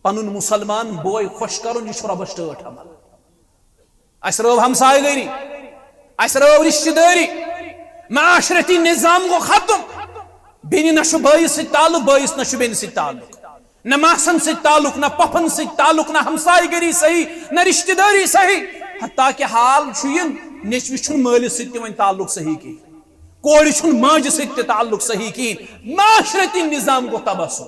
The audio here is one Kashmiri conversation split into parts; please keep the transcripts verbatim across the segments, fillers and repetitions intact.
پنُن مُسلمان بوے خۄش کرُن، یہِ چھُ رۄبس ٹٲٹھ عمل۔ اسہِ رٲو ہمسایہِ گٔری، اسہِ رٲو رشتہٕ دٲری، معاشرتی نظام گوٚو ختم۔ بیٚنہِ نہ چھُ بٲیِس سۭتۍ تعلق، بٲیِس نہ چھُ بیٚنہِ سۭتۍ تعلق، نہ ماسن سۭتۍ تعلق، نہ پۄپھن سۭتۍ تعلق، نہ ہمسایہِ گٔری صحیح، نہ رشتہٕ دٲری صحیح۔ حتیٰ کہ حال چھُ یہِ، نیٚچوِس چھُنہٕ مٲلِس سۭتۍ تہِ وۄنۍ تعلق صحیح کِہیٖنۍ، کورِ چھُنہٕ ماجہِ سۭتۍ تہِ تعلق صحیح کِہیٖنۍ۔ معاشرتی نظام گوٚو تباہ سُہ۔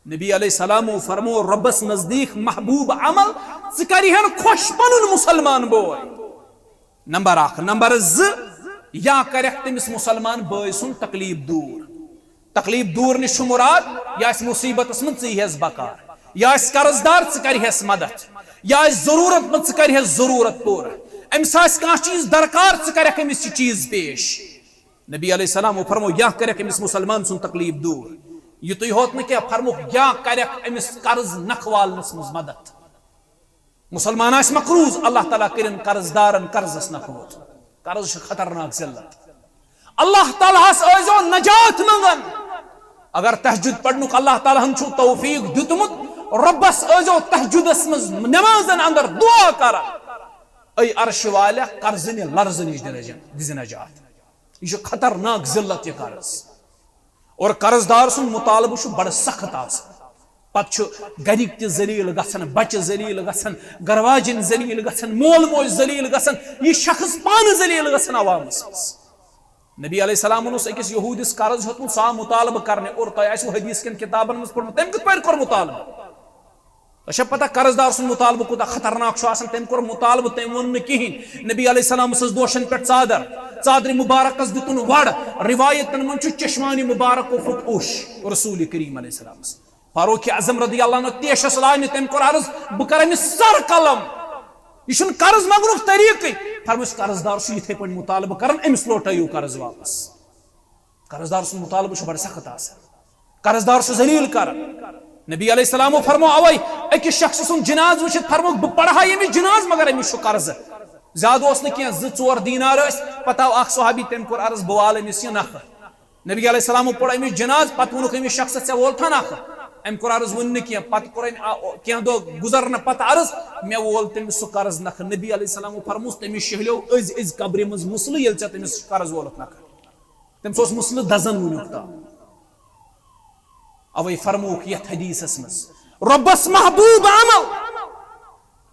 نبی علیہ السلامو فرمو، رۄبس نزدیٖک محبوب عمل، ژٕ کرِہن خۄش پنُن مُسلمان بوے۔ نمبر اکھ۔ نمبر زٕ، یا کرکھ تٔمِس مُسلمان بٲے سُنٛد تکلیف دوٗر۔ تکلیف دوٗر نِش چھُ مُراد، یہِ آسہِ مُصیبتس منٛز، ژٕ ییٖہَس بکار، یہِ آسہِ قرض دار، ژٕ کرِہَس مدد، یہِ آسہِ ضروٗرت منٛد، ژٕ کرِہَس ضروٗرت پوٗرٕ، أمِس آسہِ کانٛہہ چیٖز درکار، ژٕ کرکھ أمِس یہِ چیٖز پیش۔ نبی علیہ السلام فرمو، یا کرکھ أمِس مُسلمان سُنٛد تکلیف دوٗر۔ یُتُے ہوت نہٕ کینٛہہ، فرموکھ، یا کرکھ أمِس قرض نکھوالنس منٛز مدد۔ مُسلمان آسہِ مقروض، اللہ تعالیٰ کٔرِن قرض دارن قرضس نکھوت۔ قرض چھُ خطرناک ذلت۔ اللہ تعالیٰ ہس ٲسۍزیو نجات منٛگان۔ اگر تہجد پرنُک اللہ تعالیٰ ہن چھُو توفیق دیُتمُت، رۄبس ٲسۍزیو تہجدس منٛز نمازن اندر دعا کران۔ اے عرشہِ والیا، قرضہٕ نہِ لرزٕ نِش دِ نجا-، دِزِ نجات۔ یہِ چھُ خطرناک ذلت، یہِ قرض۔ اور قرض دار سُنٛد مطالبہٕ چھُ بڑٕ سخت آسان۔ پتہٕ چھُ گرِکۍ تہِ ذلیل گژھان، بچہٕ ذلیل گژھان، گرواجِنۍ ذلیل گژھان، مول موج ذلیل گژھان، یہِ شخص پانہٕ ذلیل گژھان عوامس منٛز۔ نبی علیہ السلامن اوس أکِس یہوٗدِس قرض ہیوٚتمُت، سُہ آو مطالبہٕ کرنہِ، اور تۄہہِ آسِوٕ حدیث کٮ۪ن کِتابن منٛز پوٚرمُت، تٔمۍ کِتھ پٲٹھۍ کوٚر مطالبہٕ؟ تۄہہِ چھا پتہ قرض دار سُنٛد مطالبہٕ کوٗتاہ خطرناک چھُ آسان؟ تٔمۍ کوٚر مطالبہٕ، تٔمۍ ووٚن نہٕ کِہیٖنۍ۔ نبی علیہ السلام ٲسٕس دوشن پٮ۪ٹھ ژادر، ژادرِ مبارکس دیُتُن وڑ۔ روایتن منٛز چھُ چشمانِ مبارکو پھوٚٹ اوٚش رسول کریم علیہ السلامس۔ فاروق اعظم رضی اللہ عنہ تیشس لاینہِ، تٔمۍ کوٚر عرض، بہٕ کرٕ أمِس سر قلم۔ یہِ چھُنہٕ قرض منٛگنُک طریٖقٕے۔ فرمووُس، قرض دار چھُ یِتھے پٲٹھۍ مطالبہٕ کران، أمِس لوٹٲیِو قرض واپس۔ قرض دار سُنٛد مطالبہٕ چھُ بڑٕ سخت آسان۔ قرض دار چھُ ذلیل کران۔ نبی علیہ السلامو فرمو اوے، أکِس شخص سُنٛد جناز وٕچھِتھ فرموکھ، بہٕ پرہا ییٚمِس جناز، مگر أمِس چھُ قرضہٕ۔ زیادٕ اوس نہٕ کینٛہہ، زٕ ژور دینار ٲسۍ۔ پتہٕ آو اکھ صحابی، تٔمۍ کوٚر عرض، بہٕ والہٕ أمِس یہِ نکھٕ۔ نبی علیہ السلامو پوٚر أمِس جناز، پتہٕ ووٚنُکھ أمِس شخصس، ژےٚ وولتھا نکھٕ؟ أمۍ کوٚر عرض، ووٚن نہٕ کینٛہہ۔ پتہٕ کوٚر أمۍ آ-، کینٛہہ دۄہ گُزرنہٕ پتہٕ عرض، مےٚ وول تٔمِس سُہ قرض نکھٕ۔ نبی علیہ السلامو فرمووُس، تٔمِس شیہلیو أزۍ أزۍ قبرِ منٛز مسلہٕ، ییٚلہِ ژےٚ تٔمِس قرض وولُتھ نکھٕ۔ تٔمِس اوس مسلہٕ دزان وُنیُک تام۔ اوے فرمووُکھ یتھ حدیثس منٛز، رۄبس محبوب عمل،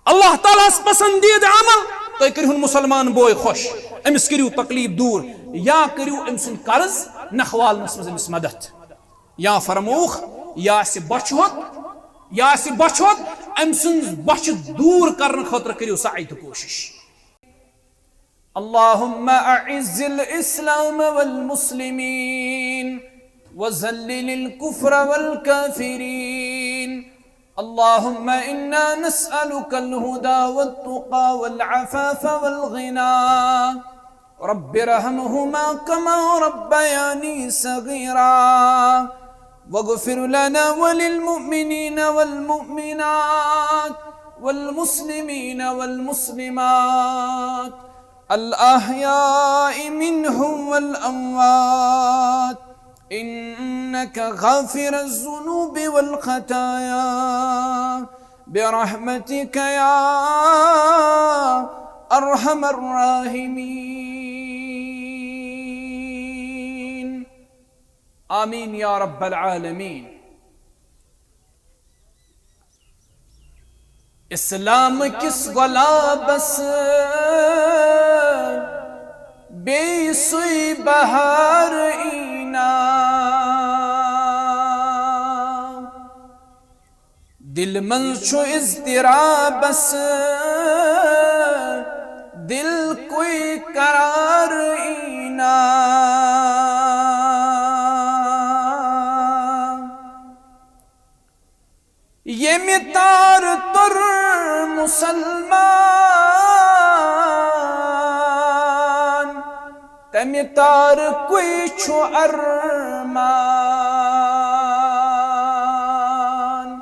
اللہ تعالیٰ ہس پسندیدٕ عمل، تُہۍ کٔرِہُن مُسلمان بوے خۄش، أمِس کٔرِو تکلیف دوٗر، یا کٔرِو أمۍ سُنٛد قرض نکھوالنس منٛز أمِس مدد۔ یا فرمووُکھ، یہِ آسہِ بۄچھِ ہوٚت، یہِ آسہِ بۄچھِ ہوٚت، أمۍ سٕنٛز بۄچھِ دوٗر کرنہٕ خٲطرٕ کٔرِو سعی تہٕ کوٗشش۔ اللهم أعز الإسلام والمسلمين وذلل الكفر والكافرين. اللهم إنا نسألك الهدى والتقى والعفاف والغنى. رب ارحمهما كما ربياني صغيرا. واغفر لنا وللمؤمنين والمؤمنات والمسلمين والمسلمات الأحياء منهم والأموات إنك غافر الذنوب والخطايا برحمتك يا أرحم الراحمين. آمين يا رب العالمين. اسلام کِس گۄلابس بیٚیہِ سُے بہار ایٖنا۔ دِلہِ منٛز چھُ اضطرابس دِل کوئی قرار ایٖنا۔ ییٚمہِ تارٕ توٚر مُسلمان، تَمہِ تارٕ کُے چھُ ارمان۔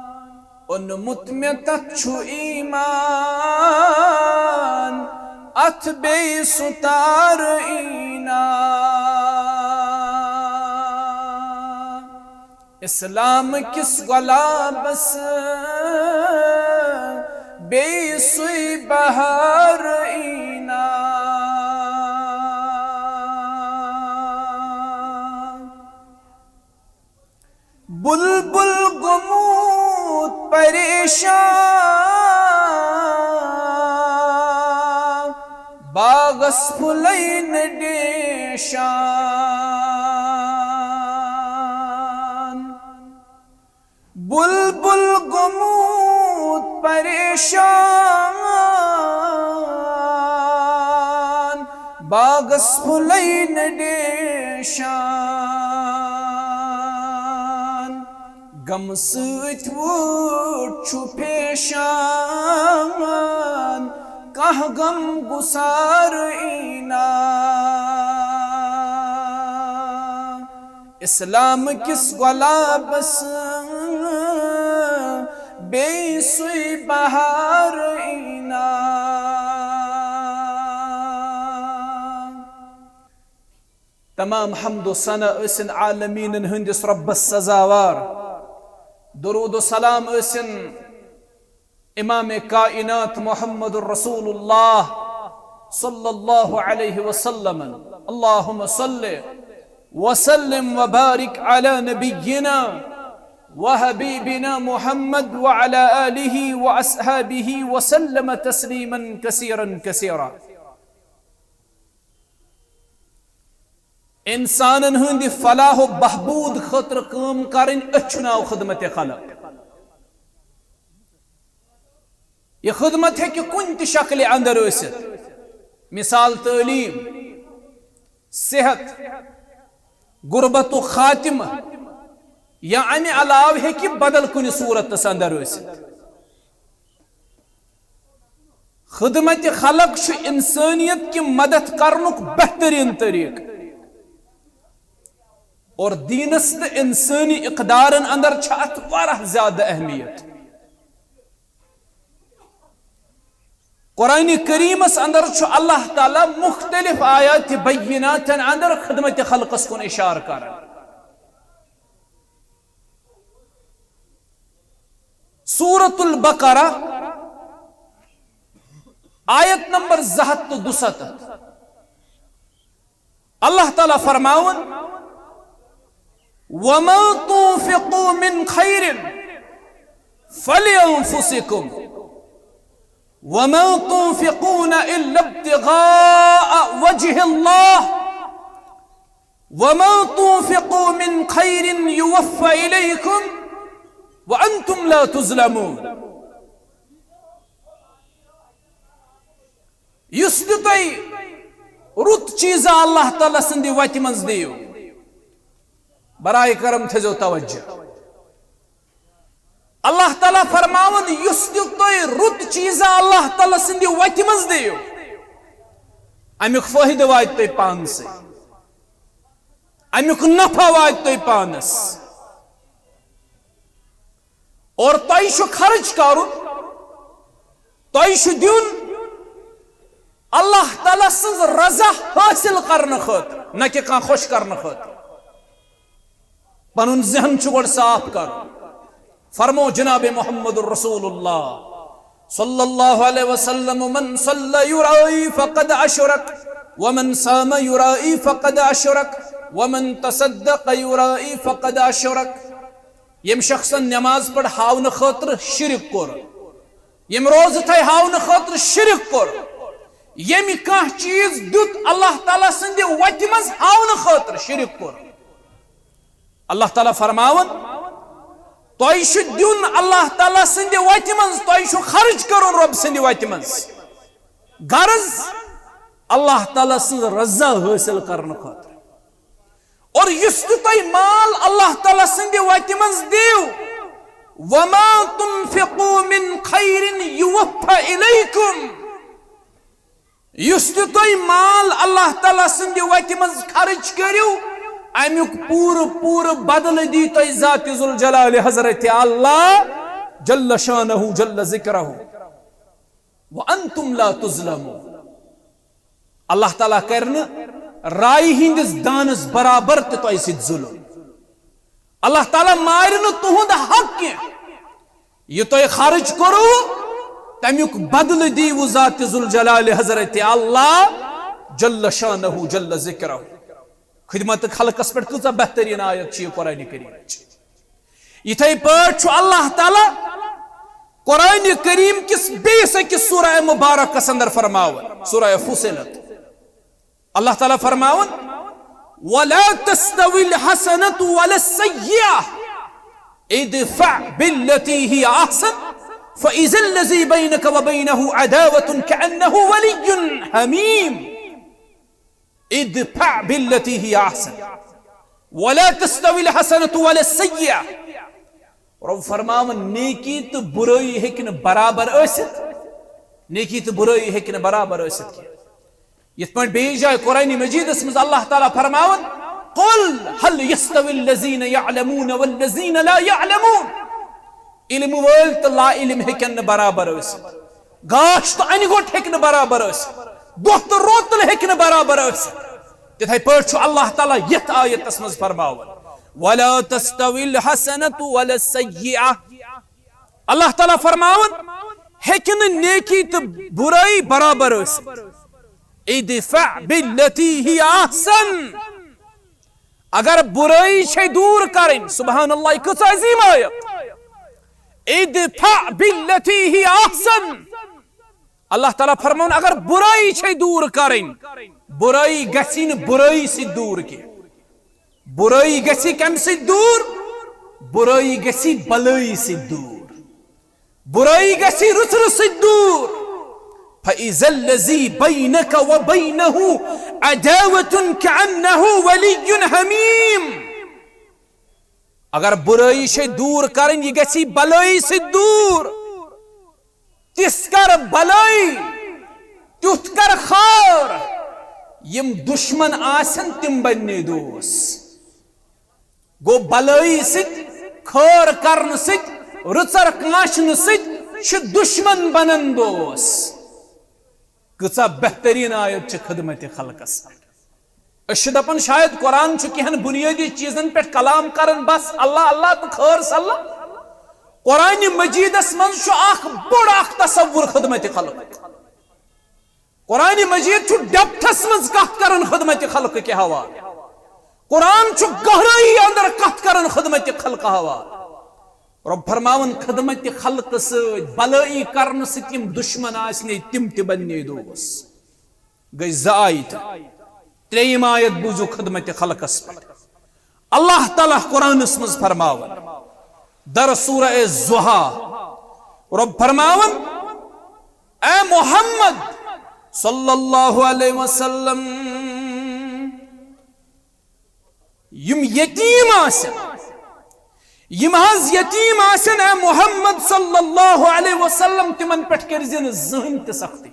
اوٚنمُت مےٚ تَتھ چھُ ایٖمان، اَتھ بیٚیہِ سُہ تارٕ ایٖنا۔ اسلام کِس گۄلابس بیٚیہِ سُے بہار ایٖنا۔ بلبل گوٚمُت پریشان، باغس پھُلے نہٕ ڈیشان۔ بلبل گوٚمُت پریشان، باغس پھُلے نہٕ ڈیشان۔ غمہٕ سۭتۍ وُچھ چھُ پھیشان، کانٛہہ غم گُسار ایٖنا۔ اسلام کِس گۄلابس بیٚیہِ سُے بہار ایٖنا۔ تمام حمد و ثنا ٲسِن عالمیٖنن ہٕنٛدِس رۄبس سزاوار۔ درود و سلام ٲسِن امام کائنات محمد رسول اللہ صلی اللہ علیہ وسلم۔ اللہم صل وسلم وبارک علی نبینا وحبیبنا محمد وعلی آلہ واصحابہ وسلم تسلیما کثیرا کثیرا۔ انسانن ہٕنٛدِ فلاح و بہبود خٲطرٕ کٲم کرٕنۍ، أتھۍ چھُ ناو خدمت خلق۔ یہِ خدمت ہیٚکہِ کُنہِ تہِ شکلہِ اندر ٲسِتھ، مثال تعلیٖم، صحت، غربتُک خاتمہٕ، یا امہِ علاوٕ ہیٚکہِ بدل کُنہِ صورتس اندر ٲسِتھ۔ خدمت خلق چھُ انسانیت کہِ مدد کرنُک بہترین طریقہٕ، اور دینس تہٕ انسٲنی اقدارن اندر چھِ اتھ واریاہ زیادٕ اہمیت۔ قرآن کریمس اندر چھُ اللہ تعالیٰ مختلف آیات بیناتن اندر خدمت خلقس کُن اشارٕ کران۔ سورة البقرہ، آیت نمبر زٕ ہتھ تہٕ دُسَتتھ۔ اللہ تعالیٰ فرماوان، وما تنفقوا من خير فلأنفسكم وما تنفقون إلا ابتغاء وجه الله وما تنفقوا من خير يوف إليكم وأنتم لا تظلمون۔ یُس تہِ تۄہہِ رُت چیٖزا اللہ تعالیٰ سٕنٛدِ وتہِ منٛز دِیِو، برائے کرم تھٲیزیو توجہ۔ اللہ تعالیٰ فرماوان، یُس تہِ تۄہہِ رُت چیٖزا اللہ تعالیٰ سٕنٛدِ وتہِ منٛز دِیِو، اَمیُک فٲیدٕ واتہِ تۄہہِ پانسٕے، اَمیُک نفع واتہِ تۄہہِ پانس۔ اور تۄہہِ چھُ خرچ کرُن، تۄہہِ چھُ دیُن اللہ تعالیٰ سٕنٛز رضا حٲصِل کرنہٕ خٲطرٕ، نہ کہِ کانٛہہ خۄش کرنہٕ خٲطرٕ۔ پنُن ذہن چھُ گۄڈٕ صاف کرُن۔ فرمو جناب محمد رسول اللہ صلی اللہ علیہ وسلم، من صلى يرائي فقد أشرك، ومن صام يرائي فقد أشرك، ومن تصدق يرائي فقد أشرك۔ ییٚمۍ شخصن نماز پٔر ہاونہٕ خٲطرٕ شرک کوٚر، ییٚمۍ روزٕ تھایہِ ہاونہٕ خٲطرٕ شرک کوٚر، ییٚمۍ کانٛہہ چیٖز دیُت اللہ تعالیٰ سٕنٛدِ وتہِ منٛز ہاونہٕ خٲطرٕ شرک کوٚر۔ اللہ تعالیٰ فرماوان، تۄہہِ چھُ دیُن اللہ تعالیٰ سٕنٛدِ وتہِ منٛز، تۄہہِ چھُ خرٕچ کرُن رۄب سٕنٛدِ وتہِ منٛز۔ غرض، اللہ تعالیٰ سٕنٛز رضا حٲصِل کرنہٕ خٲطرٕ۔ اور یُس تہِ تۄہہِ مال اللہ تعالیٰ سٕنٛدِ وتہِ منٛز دِیِو، وما تنفقوا من خير يوف إليكم، یُس تہِ تۄہہِ مال اللہ تعالیٰ سٕنٛدِ وتہِ منٛز خرٕچ کٔرِو، اَمیُک پوٗرٕ پوٗرٕ بدلہٕ دی تۄہہِ ذات ذوالجلال حضرت اللہ جل شانہ جل ذکرہ۔ وأنتم لا تظلمون۔ اللہ تعالیٰ کرِ نہٕ رایہِ ہٕنٛدِس دانس برابر تہِ تۄہہِ سۭتۍ ظلم۔ اللہ تعالیٰ مارِ نہٕ تُہُنٛد حق کینٛہہ۔ یہِ تۄہہِ خرٕچ کوٚروٕ، تَمیُک بدلہٕ دیٖوٕ ذات ذوالجلال حضرت اللہ جل شانہ جل ذکرہ۔ خدمت خلقس پٮ۪ٹھ کۭژاہ بہتریٖن آیت چھِ یہِ قرآن کریٖمٕچ۔ یِتھے پٲٹھۍ چھُ اللہ تعالیٰ قرآن کریم کِس بیٚیِس أکِس سورہ مبارکس اندر فرماوان، سورہ فصلت۔ اللہ تعالیٰ فرماوان، "ولا تستوی الحسنة ولا السیئة ادفع بالتي هي احسن فاذا الذي بينك وبينه عداوة كأنه ولي حميم۔ ادفع بالتي هي احسن ولا تستوی الحسنة ولا السیئة۔" رب فرماوان، نیکی تہٕ بُرٲیی ہیٚکہِ نہٕ برابر ٲسِتھ۔ نیکی تہٕ بُرٲیی ہیٚکہِ نہٕ برابر ٲسِتھ کینٛہہ۔ یِتھ پٲٹھۍ بیٚیِس جایہِ قرآن مجیدس منٛز اللہ تعالیٰ فرماوان، "قل هل يستوي الذين يعلمون والذين لا يعلمون۔" علم وٲلۍ تہٕ لا علم ہیٚکن نہٕ برابر ٲسِتھ۔ گاش تہٕ انہِ گوٚٹ ہیٚکہِ نہٕ برابر ٲسِتھ۔ دۄہ تہٕ روتل ہیٚکہِ نہٕ برابر ٲسِتھ۔ تِتھے پٲٹھۍ چھُ اللہ تعالیٰ یتھ آیتس منٛز فرماوان، "ولا تستوی الحسنة ولا السیئة۔" اللہ تعالیٰ فرماوان، ہیٚکہِ نہٕ نیکی تہٕ بُرٲیی برابر ٲسِتھ۔ ادفع بالتي هي احسن۔ اگر بُرٲیی چھے دوٗر کرٕنۍ، سبحان اللہ، یہِ کۭژاہ عظیٖم آیت۔ ادفع بالتي هي احسن۔ اللہ تعالیٰ فرماوان، اگر بُرٲیی چھے دوٗر کرٕنۍ، بُرٲیی گژھی نہٕ بُرٲیی سۭتۍ دوٗر کینٛہہ۔ بُرٲیی گژھی کمہِ سۭتۍ دوٗر؟ بُرٲیی گژھی بلٲیی سۭتۍ دوٗر۔ بُرٲیی گژھی رٕژرٕ سۭتۍ دوٗر۔ فإذا الذي بينك وبينه عداوة كأنه ولي حميم۔ اگر بُرٲیی چھے دوٗر کرٕنۍ، یہِ گژھی بلٲیی سۭتۍ دوٗر۔ تِژھ کر بلٲیی، تیُتھ کر خٲر، یِم دُشمن آسن، تِم بننے دوس۔ گوٚو، بلٲیی سۭتۍ، خٲر کرنہٕ سۭتۍ، رٕژر کانچھنہٕ سۭتۍ چھِ دُشمن بنان دوس۔ کۭژاہ بہتریٖن آیت چھِ خدمت خلقس۔ أسۍ چھِ دپان، شاید قرآن چھُ کینٛہن بُنیٲدی چیٖزن پٮ۪ٹھ کلام کران، بس اللہ اللہ تہٕ خٲر صلی۔ قرآن مجیدس منٛز چھُ اکھ بوٚڑ اکھ تصور خدمت خلق۔ قرآن مجید چھُ ڈیپتھس منٛز کتھ کران خدمت خلق کہِ حوالہٕ۔ قرآن چھُ گہرٲیی اندر کتھ کران خدمت خلق حوالہٕ۔ رب فرماوان، خدمت خلق سۭتۍ بلٲیی کرنہٕ سۭتۍ یِم دُشمن آسنے، تِم تہِ بننے دوس۔ گٔے زٕ آیتہٕ۔ ترٛیٚیِم آیت بوٗزِو خدمت خلقس پٮ۪ٹھ۔ اللہ تعالیٰ قرآنس منٛز فرماوان، در سورہ الضحیٰ، رب فرماوان، اے محمد صلی اللہ علیہ وسلم، یِم یتیٖم آسن، یِم حظ یتیٖم آسن، اے محمد صلی اللہ علیہ وسلم، تِمن پٮ۪ٹھ کٔرۍ زِ نہٕ زٕہٕنۍ تہِ سختی۔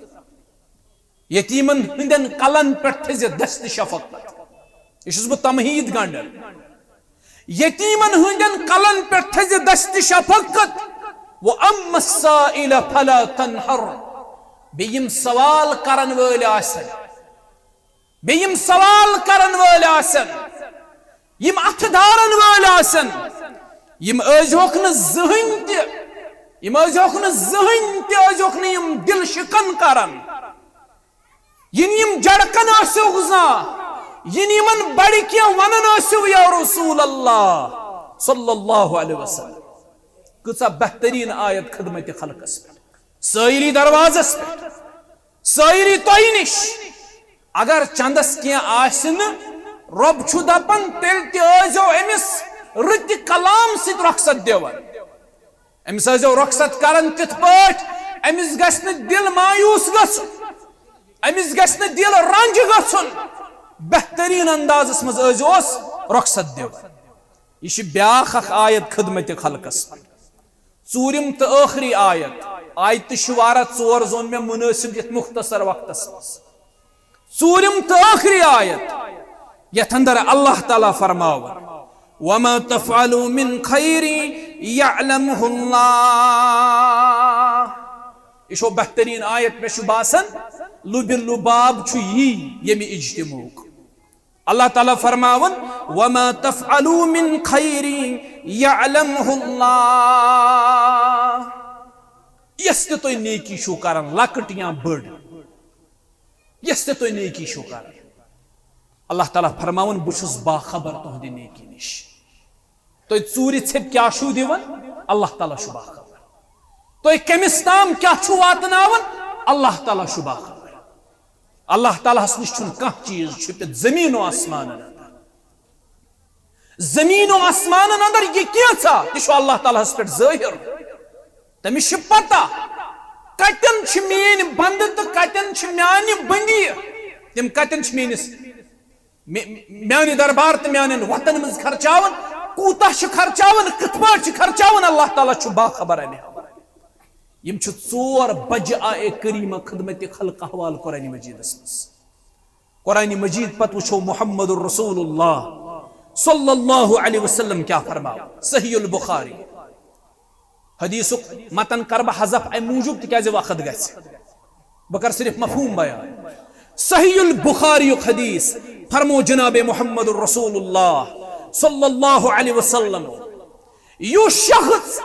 یتیٖمن ہٕنٛدٮ۪ن کلن پٮ۪ٹھ تھٲوزِ دست شفقت۔ یہِ چھُس بہٕ تمہیٖد گنڈان۔ یتیٖمن ہٕنٛدٮ۪ن کلن پٮ۪ٹھ تھٲوزِ دست شفقت۔ وَأَمَّا السَّائِلَ فَلَا تَنْهَرْ۔ بیٚیہِ یِم سوال کرن وٲلۍ آسن، بیٚیہِ یِم سوال کرن وٲلۍ آسن، یِم اتھٕ دارن وٲلۍ آسن، یِم ٲسۍہوکھ نہٕ زٕہٕنۍ تہِ، یِم ٲسۍہوکھ نہٕ زٕہٕنۍ تہِ، ٲسۍہوکھ نہٕ یِم دِل شکن کرن۔ یِن یِم جڑکن ٲسِو زانٛہہ، یِن یِمن بڑِ کینٛہہ ونان ٲسِو یا رسول اللہ صلی اللہ علیہ وسلم۔ کۭژاہ بہتریٖن آیت خدمت خلقس پٮ۪ٹھ، سٲیری دروازس پٮ۪ٹھ، سٲیری تۄہہِ نِش۔ اگر چندس کینٛہہ آسہِ نہٕ، رۄب چھُ دپان، تیٚلہِ تہِ ٲسۍزیو أمِس رٕتہِ کلام سۭتۍ رۄخصت دِوان۔ أمِس ٲسۍزیو رۄخصت کران تِتھ پٲٹھۍ، أمِس گژھِ نہٕ دِل مایوس گژھُن، أمِس گژھِ نہٕ دِل رنج گژھُن۔ بہتریٖن اندازس منٛز ٲسۍزیوس رۄخصت دِوان۔ یہِ چھِ بیٛاکھ اکھ آیت خدمت خلقس۔ ژوٗرِم تہٕ ٲخری آیت، آیتہٕ شُمارہ ژور زون مےٚ مُنٲسِب یَتھ مُختصر وقتس منٛز۔ ژوٗرِم تہٕ ٲخری آیت، یَتھ اندر اللہ تعالیٰ فرماوان، "وما تفعلوا من خير يعلمه الله۔" یہِ چھو بہتریٖن آیت، مےٚ چھُ باسان، لُبِ لُباب چھُ یی ییٚمہِ اجتماعُک۔ اللہ تعالیٰ فرماوان، وما تفعلوا من خیر یعلمہ اللہ۔ یس تہِ تُہۍ نیکی چھُو کران، لۄکٕٹ یا بٔڑ، یس تہِ تُہۍ نیکی چھُو کران، اللہ تعالیٰ فرماوان، بہٕ چھُس باخبر تُہنٛدِ نیکی نِش۔ تُہۍ ژوٗرِ ژھیٚپۍ کیٛاہ چھُو دِوان؟ اللہ تعالیٰ چھُ باخبر۔ تُہۍ کٔمِس تام کیٛاہ چھُو واتناوان؟ اللہ تعالیٰ چھُ باخبر۔ اللہ تعالیٰ ہس نِش چھُنہٕ کانٛہہ چیٖز چھُپِتھ زٔمیٖن و آسمانن اندر۔ زٔمیٖن و آسمانن اندر یہِ کینٛژھا، یہِ چھُ اللہ تعالیٰ ہس پٮ۪ٹھ ظٲہِر۔ تٔمِس چھِ پتہ کتٮ۪ن چھِ میٲنۍ بندٕ تہٕ کتٮ۪ن چھِ میانہِ بندی۔ تِم کتٮ۪ن چھِ میٲنِس، مے-، میانہِ دربار تہٕ میانٮ۪ن وطن منٛز خرچاوان، کوٗتاہ چھِ خرچاوان، کِتھ پٲٹھۍ چھِ خرچاوان، اللہ تعالیٰ چھُ باخبر امہِ۔ یِم چھِ ژور بجہِ آیے کریمہ خدمت خلق احوال قرآن مجیدس منٛز۔ قرآن مجید پتہٕ وٕچھو محمد الرسول اللہ صلی اللہ علیہ وسلم کیٛاہ فرماو۔ صحیح البخاری۔ حدیثُک متن کرٕ بہٕ حذف امہِ موٗجوٗب تِکیٛازِ وقت گژھِ۔ بہٕ کرٕ صرف مفہوم بیان۔ صحیح البخاریُک حدیث، فرمو جناب محمد الرسول اللہ صلی اللہ علیہ وسلم، یُس شخص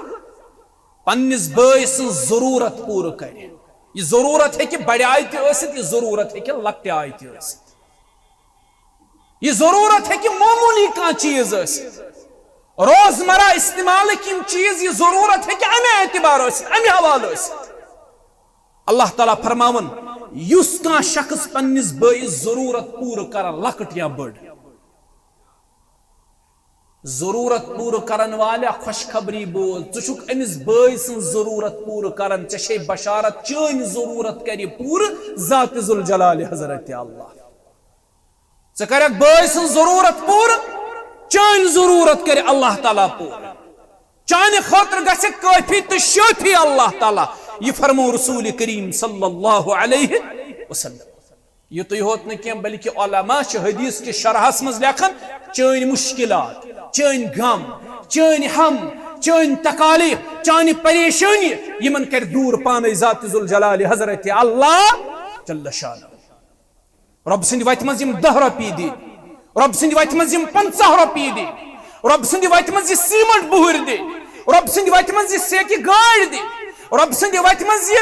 پننِس بٲے سٕنٛز ضروٗرت پوٗرٕ کرِ، یہِ ضروٗرت ہیٚکہِ بڑِ آیہِ تہِ ٲسِتھ، یہِ ضروٗرت ہیٚکہِ لۄکٹہِ آیہِ تہِ ٲسِتھ۔ یہِ ضروٗرت ہیٚکہِ معموٗلی کانٛہہ چیٖز ٲسِتھ۔ روزمرہ استعمالٕکۍ یِم چیٖز، یہِ ضروٗرت ہیٚکہِ اَمہِ اعتبار ٲسِتھ، اَمہِ حوالہٕ ٲسِتھ۔ اللہ تعالیٰ فرماوان، یُس کانٛہہ شخص پننِس بٲیِس ضروٗرت پوٗرٕ کران، لۄکٕٹ یا بٔڑ، ضروٗرت پوٗرٕ کرن والیا، خوشخبری بوز، ژٕ چھُکھ أمِس بٲے سٕنٛز ضروٗرت پوٗرٕ کران، ژےٚ چھے بشارت، چٲنۍ ضروٗرت کرِ پوٗرٕ ذات ذوالجلال حضرت اللہ۔ ژٕ کرکھ بٲے سٕنٛز ضروٗرت پوٗرٕ، چٲنۍ ضروٗرت کرِ اللہ تعالیٰ پوٗرٕ۔ چانہِ خٲطرٕ گژھِ کٲفی تہٕ شٲفی اللہ تعالیٰ۔ یہِ فرمو رسول کریم صلی اللہ علیہ وسلم۔ یُتُے ہوت نہٕ کینٛہہ، بلکہِ علماء چھِ حدیث کِس شرحس منٛز لیکھان، چٲنۍ مشکلات، چٲنۍ غم، چٲنۍ ہم، چٲنۍ تکالیف، چانہِ پریشٲنی، یِمن کرِ دوٗر پانے ذات ذوالجلال حضرت اللہ جل شانہ۔ رۄب سٕنٛدِ وتہِ منٛز یِم دَہ رۄپیہِ دِنۍ، رۄب سٕنٛدِ وتہِ منٛز یِم پنٛژاہ رۄپیہِ دِنۍ، رۄب سٕنٛدِ وتہِ منٛز یہِ سیٖمنٹ بُہٕرۍ دِنۍ، رۄب سٕنٛدِ وتہِ منٛز یہِ سیکہِ گٲڑۍ دِنۍ، رۄب سٕنٛدِ وتہِ منٛز یہِ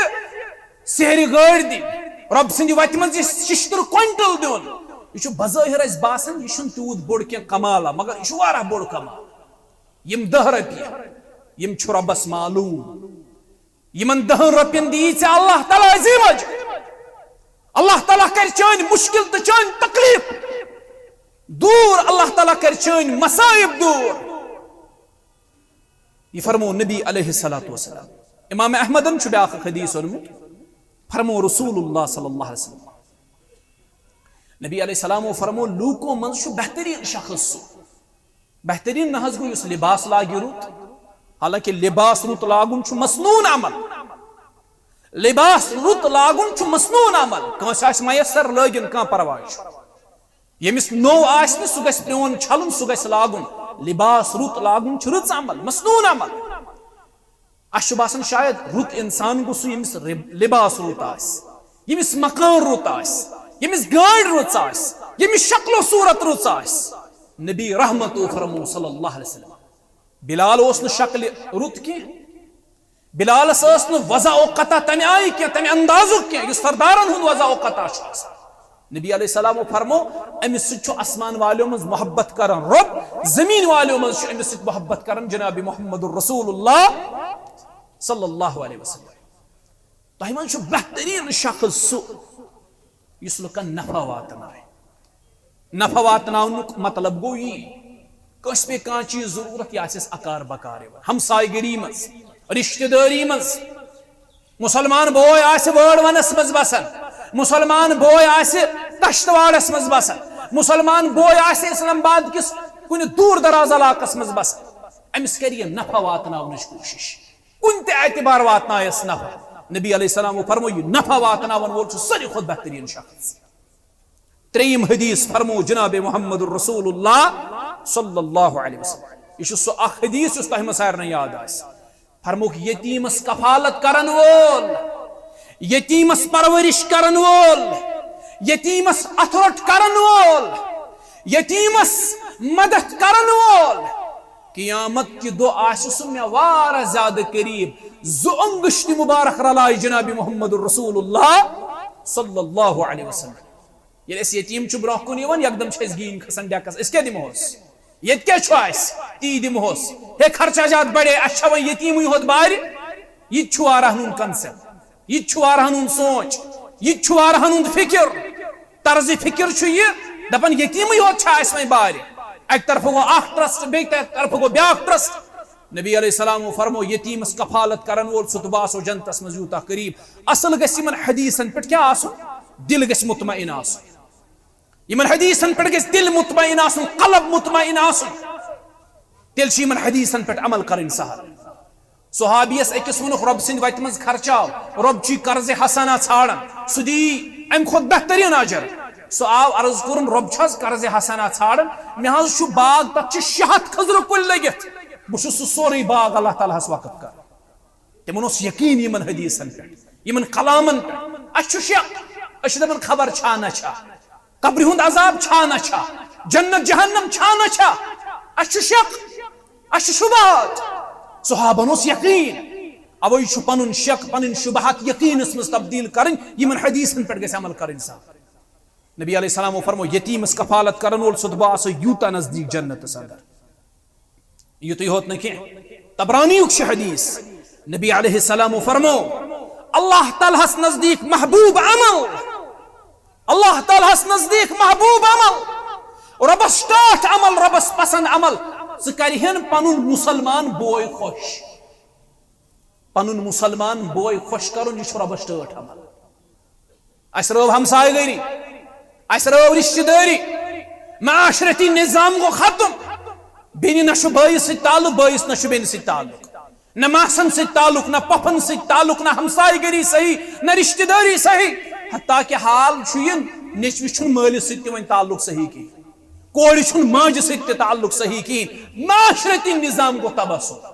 سیرِ گٲڑۍ دِنۍ، رۄب سٕنٛدِ وتہِ منٛز یہِ شِشتٕر کوینٹل دیُن۔ یہِ چھُ بظٲہِر اَسہِ باسان، یہِ چھُنہٕ تیوٗت بوٚڑ کینٛہہ کمالا، مگر یہِ چھُ واریاہ بوٚڑ کمال۔ یِم دَہ رۄپیہِ، یِم چھِ رۄبس معلوٗم۔ یِمن دَہن رۄپین دِیی ژےٚ اللہ تعالیٰ عظیٖم اجر۔ اللہ تعالیٰ کرِ چٲنۍ مُشکِل تہٕ چٲنۍ تکلیف دوٗر، اللہ تعالیٰ کرِ چٲنۍ مصائب دوٗر۔ یہِ فرمو نبی علیہ الصلوۃ والسلام۔ امام احمدن چھُ بیٛاکھ اکھ حدیث اوٚنمُت، فرمو رسول اللہ صلی اللہ علیہ وسلم، نبی علیہ السلامو فرمو، لوٗکو منٛز چھُ بہتریٖن شخص سُہ، بہتریٖن نہ حظ گوٚو یُس لباس لاگہِ رُت، حالانکہ لباس رُت لاگُن چھُ مسنون عمل۔ لباس رُت لاگُن چھُ مسنون عمل، کٲنٛسہِ آسہِ میسر لٲگِن، کانٛہہ پرواے چھُ۔ ییٚمِس نوٚو آسہِ نہٕ، سُہ گژھِ پرٛون چھلُن، سُہ گژھِ لاگُن۔ لباس رُت لاگُن چھُ رٕژ عمل، مسنون عمل۔ اَسہِ چھُ باسان شاید رُت اِنسان گوٚو سُہ ییٚمِس رِ-، لباس رُت آسہِ، ییٚمِس مکان رُت آسہِ، ییٚمِس گٲڑۍ رٕژ آسہِ، ییٚمِس شکل و صوٗرت رٕژ آسہِ۔ نبی رحمتو فرمو صلی اللہ علیہ وسلم، بلال اوس نہٕ شکلہِ رُت کینٛہہ، بلالس ٲس نہٕ وضع و قطع تمہِ آیہِ کینٛہہ، تمہِ اندازُک کینٛہہ یُس سردارن ہُنٛد وضع و قطع چھُ آسان۔ نبی علیہ السلامو فرمو، أمِس سۭتۍ چھُ آسمان والیو منٛز محبت کران رۄب، زمین والیو منٛز چھُ أمِس سۭتۍ محبت کران جناب محمد رسول اللہ صلی اللہ علیہ وسلم۔ تۄہہِ منٛز چھُ بہتریٖن شخص سُہ یُس لُکن نفع واتنایہِ۔ نفع واتناونُک مطلب گوٚو یی، کٲنٛسہِ پیٚیہِ کانٛہہ چیٖز ضروٗرت، یہِ آسٮ۪س اکار بکار یِوان، ہمسایہِ گٔری منٛز، رشتہٕ دٲری منٛز۔ مسلمان بوے آسہِ وٲر ونس منٛز بسان، مسلمان بوے آسہِ کشتواڑس منٛز بسان، مسلمان بوے آسہِ اسلام آباد کِس کُنہِ دوٗر دراز علاقس منٛز بسان، أمِس کرِ یہِ نفع واتناونٕچ کوٗشش، کُنہِ تہِ اعتبار واتنایس نفع۔ نبی علیہ السلامو فرمو، یہِ نفع واتناون وول چھُ ساروی کھۄتہٕ بہتریٖن شخص۔ ترٛیٚیِم حدیث فرمو جناب محمد رسول اللہ صلی اللہ علیہ وسلم۔ یہِ چھُ سُہ اکھ حدیث یُس تۄہہِ منٛز سارنٕے یاد آسہِ۔ فرموکھ، یتیٖمس کفالت کرن وول، یتیٖمس پرورش کرن وول، یتیٖمس اتھٕ روٚٹ کرن وول، یتیمس مدد کرن وول، قیامت کہِ دۄہ آسہِ سُہ مےٚ واریاہ زیادٕ قریب۔ زٕ انگشت مبارک رلایہِ جناب محمد رسول اللہ صلی اللہ علیہ وسلم۔ ییٚلہِ أسۍ یتیٖم چھُ برونٛہہ کُن یِوان، یکدم چھِ أسۍ گیٖنۍ کھسان ڈیکس، أسۍ کیٛاہ دِمہوس؟ ییٚتہِ کیٛاہ چھُ اَسہِ؟ تی دِمہوس۔ ہے، خرچہ جات بڑے، اَسہِ چھا وۄنۍ یتیٖمٕے ہوت بارِ؟ یہِ تہِ چھُ واریاہن ہُنٛد concept، یہِ تہِ چھُ واریاہن ہُنٛد سونٛچ، یہِ تہِ چھُ واریاہن ہُنٛد فکر۔ طرزِ فکر چھُ یہِ، دپان یتیٖمٕے ہوت چھا اَسہِ وۄنۍ بارِ؟ اکہِ طرفہٕ گوٚو اکھ trust، بیٚیہِ طرفہٕ گوٚو بیٛاکھ trust۔ نبی علیہ السلامو فرمو، یتیٖمس کفالت کرن وول، سُہ تہِ باسو جنتس منٛز یوٗتاہ قریب۔ اصل گژھِ یِمن حدیثن پٮ۪ٹھ کیٛاہ آسُن؟ دل گژھِ مطمئن آسُن۔ یِمن حدیثن پٮ۪ٹھ گژھِ دل مطمئن آسُن، قلب مطمئن آسُن۔ تیٚلہِ چھِ یِمن حدیثن پٮ۪ٹھ عمل کرٕنۍ سہل۔ صحابیس أکِس ووٚنُکھ، "رۄب سٕنٛدِ وتہِ منٛز خرچاو، رۄب چھُے قرض حسنہ ژھانڈان، سُہ دی امہِ کھۄتہٕ بہتریٖن اجر۔" سُہ آو عرض کوٚرُن، "رۄب چھا حظ قرض حسنہ ژھانڈان؟ مےٚ حظ چھُ باغ، تتھ چھِ شےٚ ہتھ کھٔزرٕ کُلۍ لٔگِتھ، بہٕ چھُس سُہ سورُے باغ اللہ تعالیٰ ہس وقف کران۔" تِمن اوس یقین یِمن حدیثن پٮ۪ٹھ، یِمن کلامن پٮ۪ٹھ۔ اسہِ چھُ شک، أسۍ چھِ دپان خبر چھا نہ چھا، قبرِ ہُنٛد عذاب چھا نہ چھا، جنت جہنم چھا نہ چھا، اسہِ چھُ شک، اسہِ چھُ شبہات۔ صحابن اوس یقین۔ اوے چھُ پنُن شک، پنٕنۍ شبہات یقینس منٛز تبدیل کرٕنۍ، یِمن حدیثن پٮ۪ٹھ گژھِ عمل کرٕنۍ سہل۔ نبی علیہ السلامو فرمو، یتیمس کفالت کرن وول، سُہ تہِ باسو یوٗتاہ نزدیٖک جنتس اندر۔ یُتُے ہوت نہٕ کینٛہہ، طبرانیُک چھُ حدیث، نبی علیہ السلامو فرمو، اللہ تعالیٰ ہس نزدیٖک محبوب عمل، اللہ تعالیٰ ہس نزدیٖک محبوب عمل، رۄبس ٹاٹھ عمل، رۄبس پسند عمل، ژٕ کرِہن پنُن مسلمان بوے خۄش۔ پنُن مسلمان بوے خۄش کرُن، یہِ چھُ رۄبس ٹٲٹھ عمل۔ اسہِ رٲو ہمسایہِ گٔری، اسہِ رٲو رشتہٕ دٲری، معاشرتی نظام گوٚو ختم۔ بیٚنہِ نہ چھُ بٲیِس سۭتۍ تعلق، بٲیِس نہ چھُ بیٚنہِ سۭتۍ تعلق، نہ ماسن سۭتۍ تعلق، نہ پۄپھن سۭتۍ تعلق، نہ ہمسایہِ گٔری صحیح، نہ رشتہٕ دٲری صحیح۔ حتیٰ کہ حال چھُ یہِ، نیٚچوِس چھُنہٕ مٲلِس سۭتۍ تہِ وۄنۍ تعلق صحیح کِہیٖنۍ، کورِ چھُنہٕ ماجہِ سۭتۍ تہِ تعلق صحیح کِہیٖنۍ۔ معاشرتی نظام گوٚو تباہ۔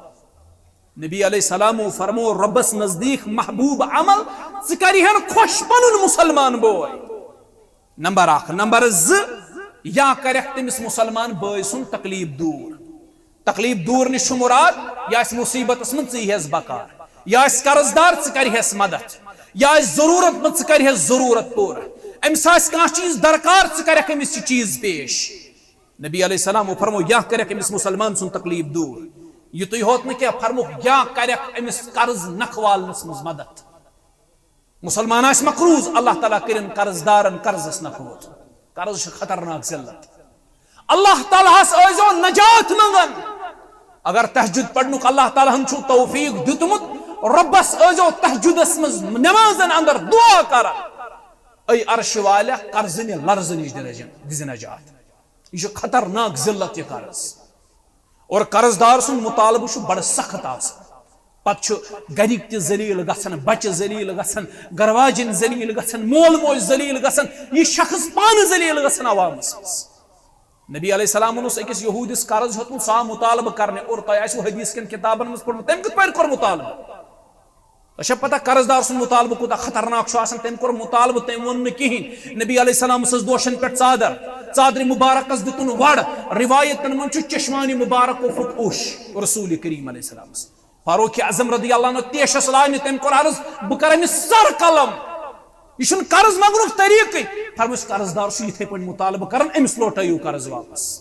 نبی علیہ السلامو فرمو، رۄبس نزدیٖک محبوب عمل، ژٕ کرِہن خۄش پنُن مسلمان بوے۔ نمبر اکھ۔ نمبر زٕ، یا کرکھ تٔمِس مسلمان بٲے سُنٛد تکلیف دوٗر۔ تکلیف دوٗر نِش چھُ مراد، یا آسہِ مصیبتس منٛز، ژٕ ییٖہس بکار، یا آسہِ قرض دار، ژٕ کرِہس مدد، یا آسہِ ضروٗرت منٛد، ژٕ کرِہس ضروٗرت پوٗرٕ۔ أمِس آسہِ کانٛہہ چیٖز درکار، ژٕ کرکھ أمِس یہِ چیٖز پیش۔ نبی علیہ السلامو فرمو، یا کرکھ أمِس مسلمان سُنٛد تکلیف دوٗر۔ یُتُے ہوت نہٕ کینٛہہ، فرموکھ، یا کرکھ أمِس قرض نکھوالنس منٛز مدد۔ مسلمان آسہِ مقروض، اللہ تعالیٰ کٔرِن قرض دارن قرضس نکھوت۔ قرض چھُ خطرناک ذلت۔ اللہ تعالیٰ ہس ٲسۍزیو نجات منٛگان۔ اگر تہجد پرنُک اللہ تعالیٰ ہن چھُو توفیق دیُتمُت، رۄبس ٲسۍزیو تہجدس منٛز نمازن اندر دعا کران۔ اے عرش والیا، قرضہٕ نہِ لرزٕ نِش دِ نج-، دِزِ نجات۔ یہِ چھُ خطرناک ذلت، یہِ قرض۔ اور قرض دار سُنٛد مطالبہٕ چھُ بڑٕ سخت آسان۔ پتہٕ چھُ گرِکۍ تہِ ذلیل گژھان، بچہٕ ذلیل گژھان، گرواجِنۍ ذلیل گژھان، مول موج ذلیل گژھان، یہِ شخص پانہٕ ذلیل گژھان عوامس منٛز۔ نبی علیہ السلامن اوس أکِس یہوٗدِس قرض ہیوٚتمُت، سُہ آو مطالبہٕ کرنہِ، اور تۄہہِ آسِوٕ حدیث کٮ۪ن کِتابن منٛز پوٚرمُت، تٔمۍ کِتھ پٲٹھۍ کوٚر مطالبہٕ؟ تۄہہِ چھا پتہ قرض دار سُنٛد مطالبہٕ کوٗتاہ خطرناک چھُ آسان؟ تٔمۍ کوٚر مطالبہٕ، تٔمۍ ووٚن نہٕ کِہیٖنۍ۔ نبی علیہ السلام ٲس دوشن پٮ۪ٹھ ژادر، ژادرِ مبارکس دیُتُن وڑ۔ روایتن منٛز چھُ چشمانِ مبارکو پھوٚٹ اوٚش رسول کریم علیہ السلامس۔ فاروق اعظم رضی اللہ عنہ تیشس لاینہِ، تٔمۍ کوٚر عرض، بہٕ کرٕ أمِس سر قلم۔ یہِ چھُنہٕ قرض منٛگنُک طریٖقٕے۔ فرمووُس، قرض دار چھُ یِتھے پٲٹھۍ مطالبہٕ کران، أمِس لوٹٲیِو قرض واپس۔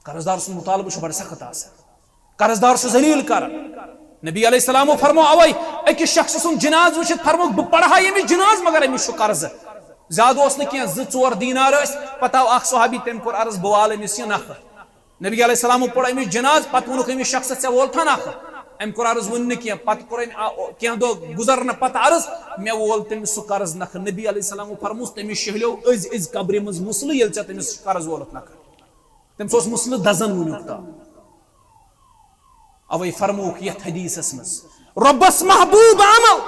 قرض دار سُنٛد مطالبہٕ چھُ بڑٕ سخت آسان۔ قرض دار چھُ ذلیل کران۔ نبی علیہ السلامو فرمو اوے، أکِس شخص سُنٛد جناز وٕچھِتھ فرمووُکھ، بہٕ پرہا ییٚمِس جناز، مگر أمِس چھُ قرضہٕ۔ زیادٕ اوس نہٕ کینٛہہ، زٕ ژور دینار ٲسۍ۔ پتہٕ آو اکھ صحابی، تٔمۍ کوٚر عرض، بہٕ والہٕ أمِس یہِ نکھٕ۔ نبی علیہ السلامو پوٚر أمِس جناز، پتہٕ ووٚنُکھ أمِس شخصس، ژےٚ وولتھا نکھٕ؟ أمۍ کوٚر عرض، ووٚن نہٕ کینٛہہ۔ پتہٕ کوٚر أمۍ آ-، کینٛہہ دۄہ گُزرنہٕ پتہٕ عرض، مےٚ وول تٔمِس سُہ قرض نکھٕ۔ نبی علیہ السلامو فرمووُس، تٔمِس شہلیو أزۍ أزۍ قبرِ منٛز مسلہٕ، ییٚلہِ ژےٚ تٔمِس قرض وولُتھ نکھٕ۔ تٔمِس اوس مسلہٕ دزان وُنیُک تام۔ اوے فرمووُکھ یتھ حدیثس منٛز، رۄبس محبوب عمل،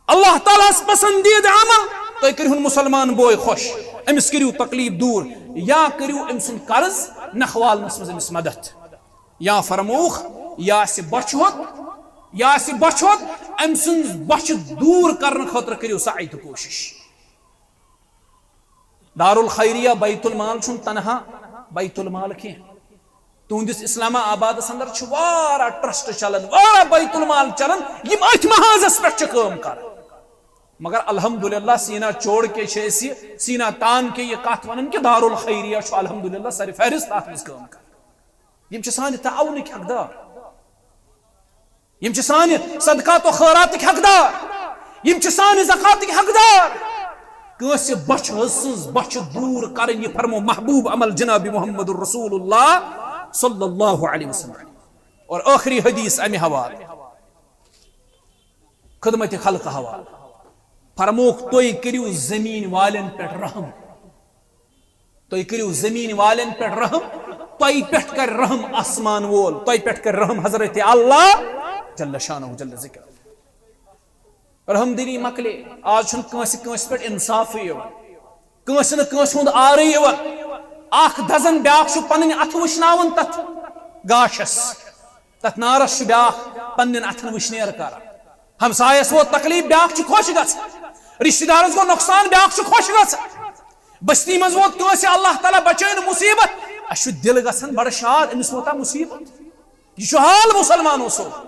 اللہ تعالیٰ ہس پسندیدٕ عمل، تُہۍ کٔرِہُن مسلمان بوے خۄش، أمِس کٔرِو تکلیف دوٗر، یا کٔرِو أمۍ سُنٛد قرض نکھوالنس منٛز أمِس مدد۔ یا فرمووُکھ، یا آسہِ بۄچھِ ہوٚت، یا آسہِ بۄچھِ ہوٚت، أمۍ سٕنٛز بۄچھِ دوٗر کرنہٕ خٲطرٕ کٔرِو سعی تہٕ کوٗشش۔ دارالخیریہ بیت المال چھُنہٕ تنہا بیت المال کینٛہہ۔ تُہنٛدِس اسلام آبادس اندر چھُ واریاہ ٹرسٹ چلان، واریاہ بیت المال چلان، یِم أتھۍ محاذس پٮ۪ٹھ چھِ کٲم کران۔ مگر الحمدللہ سینا چھوڑ کے چھِ أسۍ یہِ، سینا تان کے یہِ کتھ ونان کہِ دارالخیریہ چھُ الحمدللہ سر فہرست اتھ منٛز کٲم کران۔ یِم چھِ سانہِ تعاونٕکۍ حقدار۔ یِم چھِ سانہِ صدقات و خٲراتٕکۍ حقدار۔ یِم چھِ سانہِ زکاتٕکۍ حقدار۔ کٲنٛسہِ بۄچھِ ہٕنٛز سٕنٛز بۄچھِ دوٗر کرٕنۍ، یہِ فرمو محبوب عمل جناب محمد رسول اللہ صلی اللہ علیہ وسلم۔ اور ٲخری حدیث امہِ حوالہٕ، خدمت خلق حوالہٕ، فرموکھ، تُہۍ کٔرِو زٔمیٖن والٮ۪ن پٮ۪ٹھ رحم۔ تُہۍ کٔرِو زٔمیٖن والٮ۪ن پٮ۪ٹھ رحم، تۄہہِ پٮ۪ٹھ کرِ رحم آسمان وول، تۄہہِ پٮ۪ٹھ کرِ رحم حضرت اللہ جل شانہ جل ذکر۔ رحم دلی مۄکلے، آز چھُنہٕ کٲنٛسہِ کٲنٛسہِ پٮ۪ٹھ انصافٕے یِوان، کٲنٛسہِ نہٕ کٲنٛسہِ ہُنٛد آرٕے یِوان۔ اکھ دزان، بیٛاکھ چھُ پنٕنۍ اتھٕ وٕشناوان تتھ گاشس، تتھ نارس چھُ بیٛاکھ پننٮ۪ن اتھن وٕشنیر کران۔ ہمسایس ووت تکلیف، بیٛاکھ چھُ خۄش گژھان۔ رشتہٕ دارس گوٚو نۄقصان، بیٛاکھ چھُ خۄش گژھان۔ بستی منٛز ووت کٲنٛسہِ اللہ تعالیٰ بچٲوِن مصیبت، اسہِ چھُ دل گژھان بڑٕ شاد، أمِس ووتا مصیبت۔ یہِ چھُ حال مسلمانو سُنٛد۔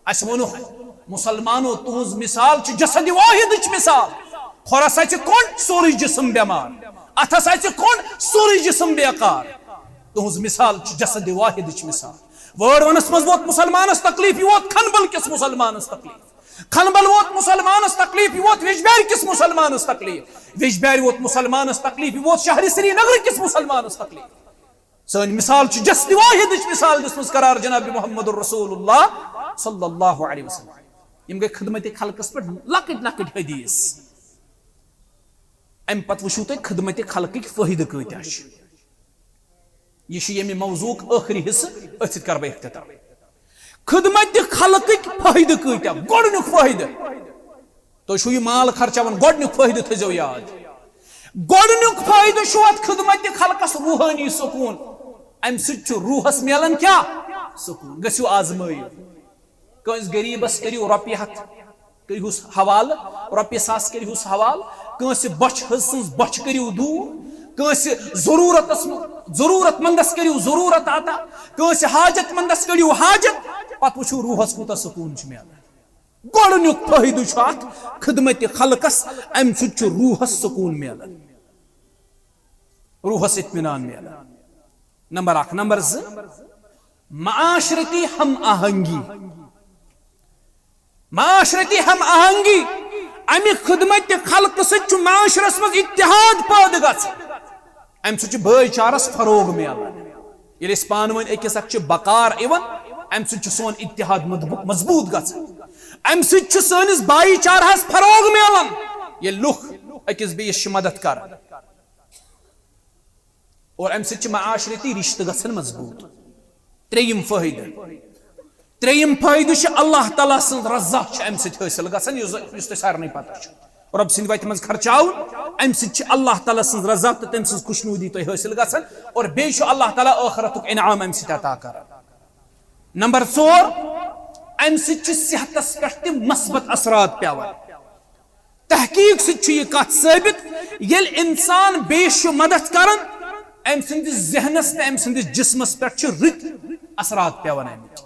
اسہِ ووٚنُکھ، مسلمانو، تُہنٛز مثال چھِ جسد واحدٕچ مثال۔ کھۄرس اژِ کۄنٛڈ، سورُے جسم بٮ۪مار۔ اتھس اژِ کۄنٛڈ، سورُے جسم بیکار۔ تُہنٛز مثال چھِ جسد واحدٕچ مثال۔ وٲر ونس منٛز ووت مسلمانس تکلیف، یہِ ووت کھنبل کِس مسلمانس تکلیف۔ کھنبل ووت مسلمانس تکلیف، یہِ ووت ویجبیارِ کِس مسلمانس تکلیف۔ ویجبیارِ ووت مسلمانس تکلیف، یہِ ووت شہرِ سرینگر کِس مسلمانس تکلیف۔ سٲنۍ مثال چھِ جسد واحدٕچ مثال دِژمٕژ قرار جناب محمد رسول اللہ صلی اللہ علیہ وسلم۔ یِم گٔے خدمت خلقس پٮ۪ٹھ لۄکٕٹۍ لۄکٕٹۍ حدیث۔ امہِ پتہٕ وٕچھِو تُہۍ خدمت خلقٕکۍ فٲیدٕ کۭتیاہ چھِ۔ یہِ چھُ ییٚمہِ موضوعُک ٲخری حصہٕ، أتھۍ سۭتۍ کرٕ بہٕ اختتام۔ خدمت خلقٕکۍ فٲیدٕ کۭتیاہ؟ گۄڈٕنیُک فٲیدٕ، تُہۍ چھِو یہِ مال خرچاوان، گۄڈٕنیُک فٲیدٕ تھٲیزیو یاد۔ گۄڈٕنیُک فٲیدٕ چھُ اتھ خدمت خلقس روحٲنی سکوٗن۔ امہِ سۭتۍ چھُ روحس میلان کیٛاہ؟ سکوٗن۔ گٔژھِو آزمٲیِو۔ کٲنٛسہِ غریٖبس کٔرِو رۄپیہِ ہتھ، کٔرۍہوس حوالہٕ، رۄپیہِ ساس کٔرۍہوس حوالہٕ، کٲنٛسہِ بۄچھِ ہٕنٛز سٕنٛز بۄچھِ کٔرِو دوٗر، کٲنٛسہِ ضروٗرتس، ضروٗرت مندس کٔرِو ضروٗرت عطا، کٲنٛسہِ حاجت مندس کٔرِو حاجت، پتہٕ وٕچھِو روحس کوٗتاہ سکوٗن چھُ میلان۔ گۄڈٕنیُک فٲیدٕ چھُ اتھ خدمت خلقس، امہِ سۭتۍ چھُ روحس سکوٗن میلان، روحس اطمینان میلان۔ نمبر اکھ۔ نمبر زٕ، معاشرتی ہم آہنگی۔ معاشرتی ہم آہنگی، امہِ خدمت خلقہٕ سۭتۍ چھُ معاشرس منٛز اتحاد پٲدٕ گژھان۔ امہِ سۭتۍ چھُ بٲے چارس فروغ میلان۔ ییٚلہِ أسۍ پانہٕ ؤنۍ أکِس اکھ چھِ بکار یِوان، امہِ سۭتۍ چھُ سون اتحاد مضبوٗ-، مضبوٗط گژھان۔ امہِ سۭتۍ چھُ سٲنِس بایی چارہس فروغ میلان، ییٚلہِ لُکھ أکِس بیٚیِس چھِ مدد کران۔ اور امہِ سۭتۍ چھِ معاشرتی رشتہٕ گژھان مضبوٗط۔ ترٛیٚیِم فٲیدٕ، ترٛیٚیِم فٲیدٕ چھُ اللہ تعالیٰ سٕنٛز رضا چھِ امہِ سۭتۍ حٲصِل گژھان، یُس، یُس تۄہہِ سارنٕے پتہ چھُ۔ رۄب سٕنٛدِ وتہِ منٛز خرچاوُن، امہِ سۭتۍ چھِ اللہ تعالیٰ سٕنٛز رضا تہٕ تٔمۍ سٕنٛز خۄشنودی تۄہہِ حٲصِل گژھان، اور بیٚیہِ چھُ اللہ تعالیٰ ٲخرتُک انعام امہِ سۭتۍ عطا کران۔ نمبر ژور، امہِ سۭتۍ چھِ صحتس پٮ۪ٹھ تہِ مثبت اثرات پٮ۪وان۔ تحقیق سۭتۍ چھُ یہِ کتھ ثٲبت، ییٚلہِ انسان بیٚیِس چھُ مدد کران، أمۍ سٕنٛدِس ذہنس تہٕ أمۍ سٕنٛدِس جسمس پٮ۪ٹھ چھِ رٕتۍ اثرات پٮ۪وان اَمِکۍ۔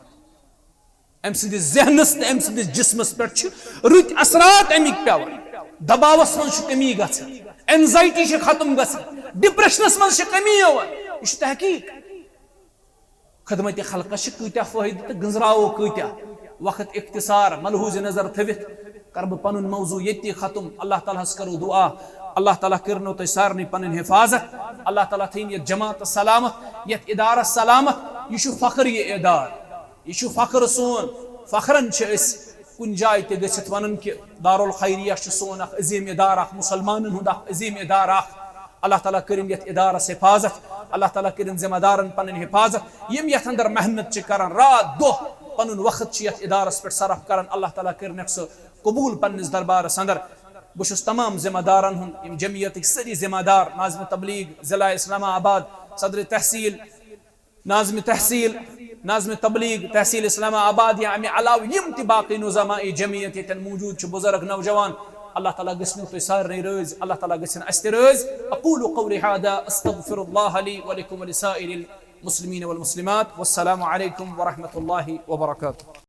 أمۍ سٕنٛدِس ذہنس تہٕ أمۍ سٕنٛدِس جسمس پٮ۪ٹھ چھِ رٕتۍ اثرات اَمِکۍ پٮ۪وان۔ دباوس منٛز چھُ کمی گژھان، اینزایٹی چھِ ختم گژھان، ڈپریشنس منٛز چھِ کمی یِوان۔ یہِ چھُ تحقیق۔ خدمت خلقس چھِ کۭتیاہ فٲیدٕ تہٕ گٔنزراوو کۭتیاہ۔ وقت اختصار، ملحوظ نظر تھٲوِتھ کرٕ بہٕ پنُن موضوع ییٚتی ختم۔ اللہ تعالیٰ ہس کرو دعا، اللہ تعالیٰ کٔرنو تۄہہِ سارنٕے پنٕنۍ حفاظت، اللہ تعالیٰ تھٲیِن یتھ جماعتس سلامت، یتھ ادارس سلامت۔ یہِ چھُ فخر، یہِ ادارٕ، یہِ چھُ فخر سون۔ فخرن چھِ أسۍ کُنہِ جایہِ تہِ گٔژھِتھ ونان کہِ دارالخیریہ چھُ سون اکھ عظیم ادارٕ، اکھ مسلمانن ہُنٛد اکھ عظیم ادارٕ اکھ۔ اللہ تعالیٰ کٔرِن یتھ ادارس حفاظت، اللہ تعالیٰ کٔرِن ذمہ دارن پنٕنۍ حفاظت، یِم یتھ اندر محنت چھِ کران، راتھ دۄہ پنُن وقت چھِ یتھ ادارس پٮ۪ٹھ صرف کران۔ اللہ تعالیٰ کٔرِنکھ سُہ قبول پننِس دربارس اندر۔ بہٕ چھُس تمام ذمہ دارن ہُنٛد، یِم جمعیتٕکۍ سٲری ذمہ دار، ناظم تبلیغ ضلع اسلام آباد، صدر تحصیل، ناظم تحصیل، ناظم تبلیغ تحصیل اسلام آباد یا امہِ علاوٕ یِم تہِ باقٕے نظماء جمعیت ییٚتٮ۪ن موجود چھِ، بزرگ نوجوان، اللہ تعالیٰ گٔژھنو تُہۍ سارنٕے رٲضۍ، اللہ تعالیٰ گٔژھن اَسہِ تہِ رٲضۍ۔ اقول قولي هذا، استغفر الله لي ولكم ولسائر المسلمين والمسلمات۔ والسلام عليكم ورحمة الله وبركاته۔